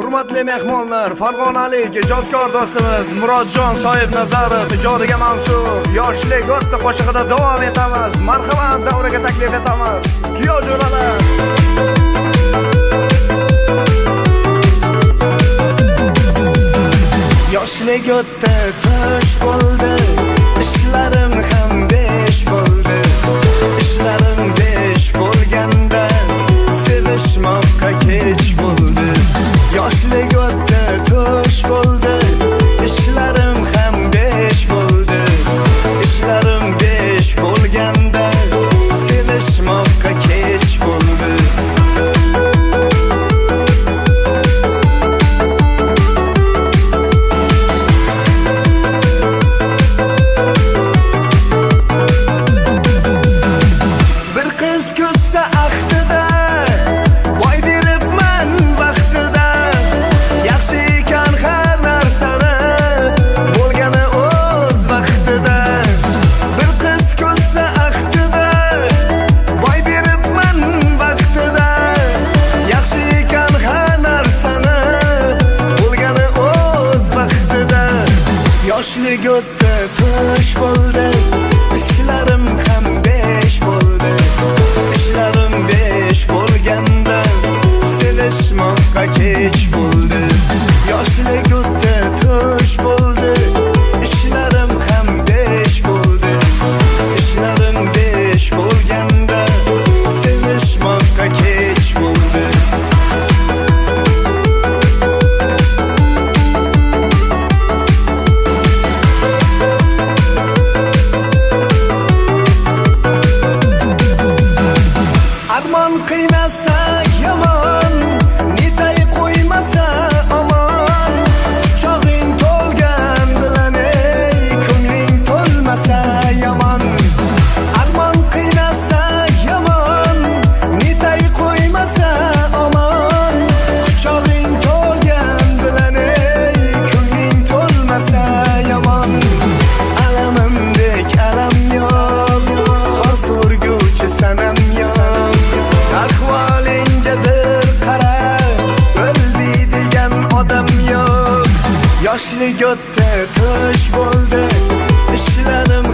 Hurmatli mehmonlar, farg'onalik ijodkor do'stimiz Murodjon Soibnazarov ijodiga mansub "Yoshlik o'tdi" qo'shig'ida davom etamiz. Marhamat, davraga taklif etamiz. Kuyov jo'ralar. Yoshlik o'tdi, tush bo'ldi, ishlarim ham besh bo'ldi. Ishlarim besh bo'lganda sevishmoqqa kech bo'ldi. Yoshlik o'tdi, tush bo'ldi, ishlarim ham besh bo'ldi. Ishlarim besh bo'lganda sevishmoqqa kech bo'ldi. Bir qiz kutsa ahdida, boy beribman vaqtida. Yaxshi ekan har narsani bo'lgani o'z vaqtida. Bir qiz kutsa ahdida, boy beribman vaqtida. Yaxshi ekan har narsani bo'lgani o'z vaqtida. Yoshlik o'tdi, tush bo'ldi, ishlarim ham besh bo'ldi. Ishlarim besh bo'lganda sevishmoqqa kech bo'ldi. Yoshlik o'tdi, tush bo'ldi, ishlarim ham besh bo'ldi. Ishlarim besh bo'lganda sevishmoqqa kech bo'ldi. Armon qiynasa yomon, netay qo'ymasa omon. Quchog'ing to'lgan bilan ey, ko'ngling to'lmasa yomon. Armon qiynasa yomon, netay qo'ymasa omon. Quchog'ing to'lgan bilan ey, ko'ngling to'lmasa yomon. Alamimdek alam yo'q, xor so'rguvchi sanam yo'q. Ahvolingga bir qara, o'ldi degan odam yo'q. Yoshlik o'tdi, tush bo'ldi, ishlarim